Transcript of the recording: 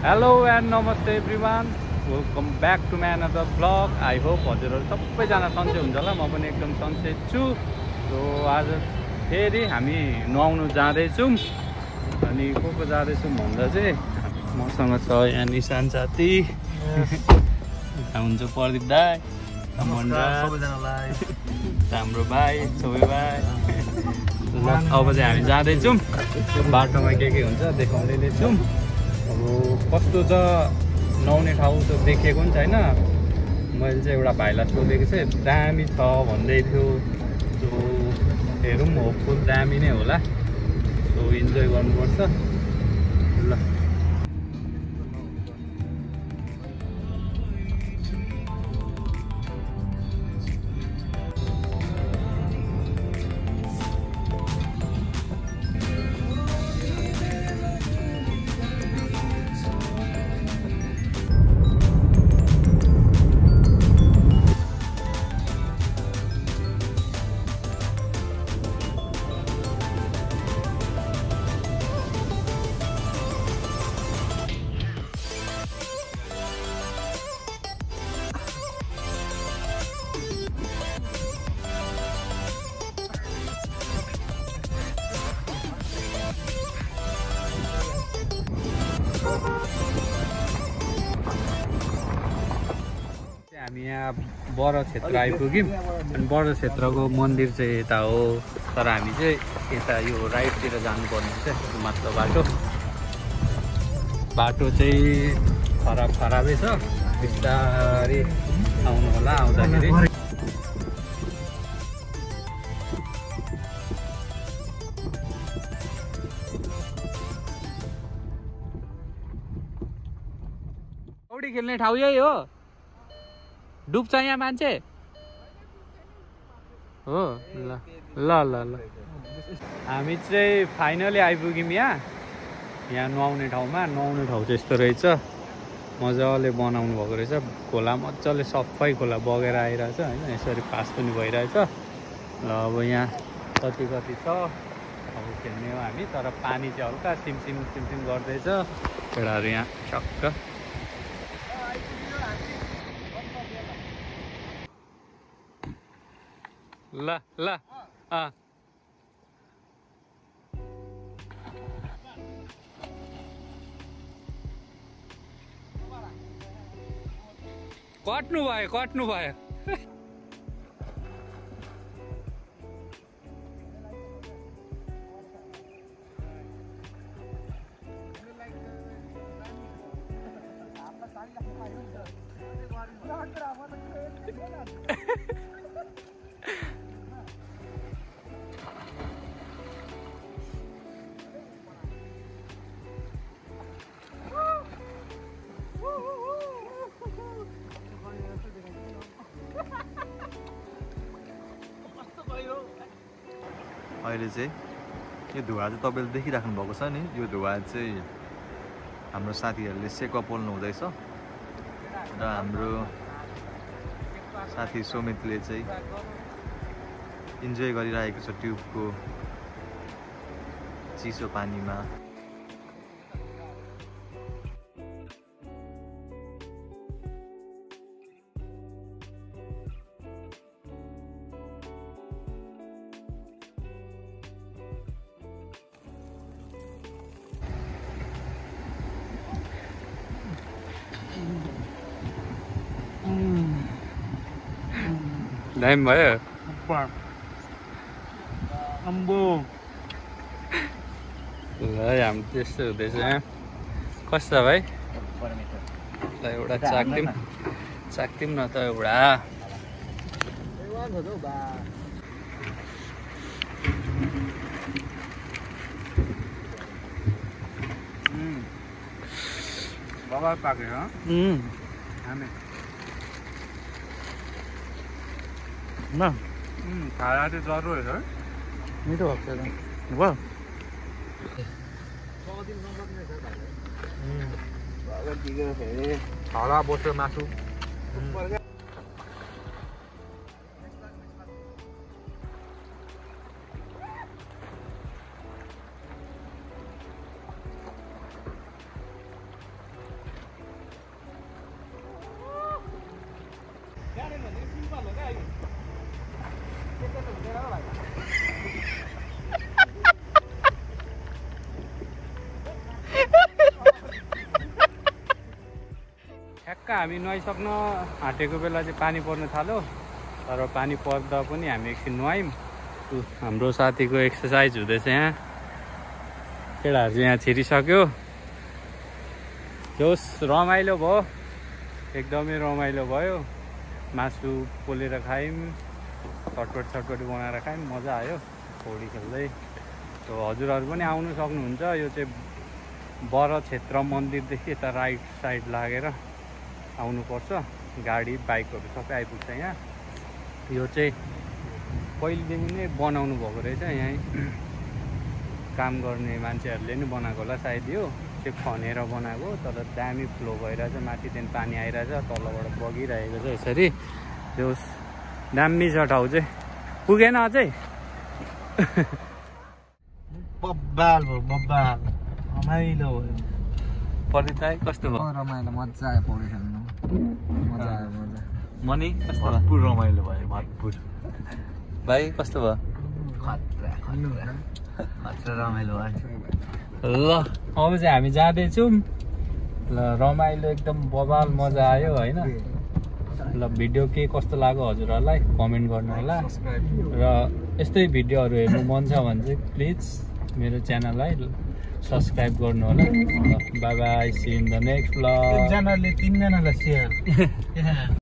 Hello and नमस्ते everyone, welcome back to my another blog. I hope हजुरहरू सबैजना सन्चै हुन्छ होला। म पनि एकदम सन्चै छु। सो आज फेरि हामी नुहाउनु जाँदैछौँ। अनि को जाँदैछौँ भन्दा चाहिँ मसँग छ यहाँ निशान साथी, हुन्छ प्रदीप दाई, हाम्रो भाइ सबै भाइ। ल अब चाहिँ हामी जाँदैछौँ। बाटोमा के हुन्छ देखाउँदै नै छौँ। अब कस्तो छ नुहाउने ठाउँ त देखेको पनि छैन। मैले चाहिँ एउटा भाइलाई सोधेको चाहिँ दामी छ भन्दै थियो। सो हेरौँ, होपफुल दामी नै होला। सो इन्जोय गर्नुपर्छ। ल हामी यहाँ बर क्षेत्र आइपुग्यौँ। अनि बर क्षेत्रको मन्दिर चाहिँ यता हो, तर हामी चाहिँ यता यो राइटतिर जानुपर्ने चाहिँ माथिल्लो बाटो चाहिँ खराबै छ। बिस्तारै आउनु होला। आउँदाखेरि पौडी खेल्ने ठाउँ यही हो। डुब्छ यहाँ मान्छे हो। ल ल ल ल हामी चाहिँ फाइनली आइपुग्यौँ यहाँ नुहाउने ठाउँमा। नुहाउने ठाउँ चाहिँ यस्तो रहेछ, मजाले बनाउनु भएको रहेछ। खोला मजाले सफै खोला बगेर आइरहेछ होइन। यसरी पास पनि भइरहेछ। ल अब यहाँ कति छ अब खेल्ने हो हामी। तर पानी चाहिँ हल्का सिमसिम गर्दैछ। केटाहरू यहाँ टक्क ल कट्नु भयो। अहिले चाहिँ यो धुवा चाहिँ तपाईँले देखिराख्नु भएको छ नि। यो धुवा चाहिँ हाम्रो साथीहरूले सेकुवा पोल्नु हुँदैछ र हाम्रो साथी सोमितले चाहिँ इन्जोय गरिरहेको छ ट्युबको चिसो पानीमा। दामी भयो। ल हामी त्यस्तो हुँदैछ यहाँ। कस्तो भाइ? ल एउटा चाख्दिउँ न त एउटा। बबाल पाकेको हामी खाना चाहिँ जरुर है। मिठो भएको छ हला बस्यो मासु। ठ्याक्क हामी नुहाइसक्न आँटेको बेला चाहिँ पानी पर्न थाल्यो तर पानी पर्दा पनि हामी एकछिन नुहायौँ हाम्रो साथीको एक्सर्साइज हुँदैछ यहाँ केटाहरू चाहिँ यहाँ छिरिसक्यो जोस् रमाइलो भयो एकदमै रमाइलो भयो मासु पोलेर खायौँ चटपट बनाएर खायौँ मजा आयो पौडी खेल्दै सो हजुरहरू पनि आउनु सक्नुहुन्छ यो चाहिँ बर क्षेत्र मन्दिरदेखि यता राइट साइड लागेर आउनुपर्छ गाडी बाइकहरू सबै आइपुग्छ यहाँ यो चाहिँ पहिलेदेखि नै बनाउनु भएको रहेछ यहीँ काम गर्ने मान्छेहरूले नि बनाएको होला सायद यो चाहिँ खनेर बनाएको तर दामी फ्लो भइरहेछ माथिदेखि पानी आइरहेछ तलबाट बगिरहेको छ यसरी त्यो दामी छ ठाउँ चाहिँ पुगेन अझै बब्बाल भयो बब्बाल रमाइलो भयो परिताय कस्तो भयो रमाइलो मजा आयो पौडी खेल्नु मजा आयो मजा मनी कस्तो भरपुर रमाइलो भयो भरपुर भाइ कस्तो भयो खतरा रमाइलो भयो ल अब चाहिँ हामी जाँदैछौँ ल रमाइलो एकदम बबाल मजा आयो होइन ल भिडियो के कस्तो लाग्यो हजुरहरूलाई कमेन्ट गर्नु होला र यस्तै भिडियोहरू हेर्नु मन छ भने चाहिँ प्लिज मेरो च्यानललाई सब्सक्राइब गर्नु होला bye bye see in the next blog एकजनाले 3 जनालाई सेयर